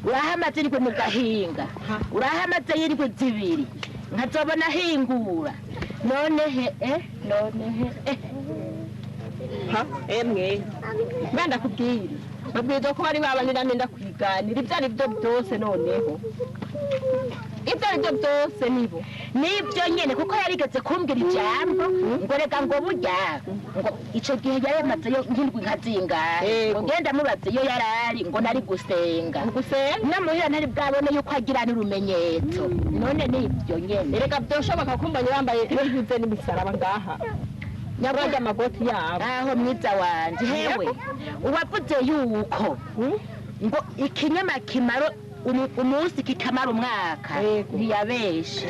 urahamaze indwi mu gahinga urahamaze y'indwi zibiri nkazobona ahingura none he none he Ha emwe. Mbe ndakubwira. Babwirizwa ko bari babanira nenda kwiga. kwiganira ibyo ari byo byose. Noneho ibyo ari byo byose nibo Nibyo nyene, kuko yarigeze kumbwira ijambo ngo reka, ngo burya ngo ico gihe yayamazeyo nk'indwi nka zingahe, ngo ngenda mubaze iyo yarari, ngo nari gusenga. Gusenga? Namuhira ntari bwabone yuko agira n'urumenyetso. None nibyo nyene. Erega byoshoboka kumbanye bambaye n'impuze n'imisaraba ngaha nyabwajya amagoti yabo. Aho mwiza wanje, hewe, uwavuze yuko ngo ikinyoma kimara umunsi kikamara umwaka ntiyabeshe.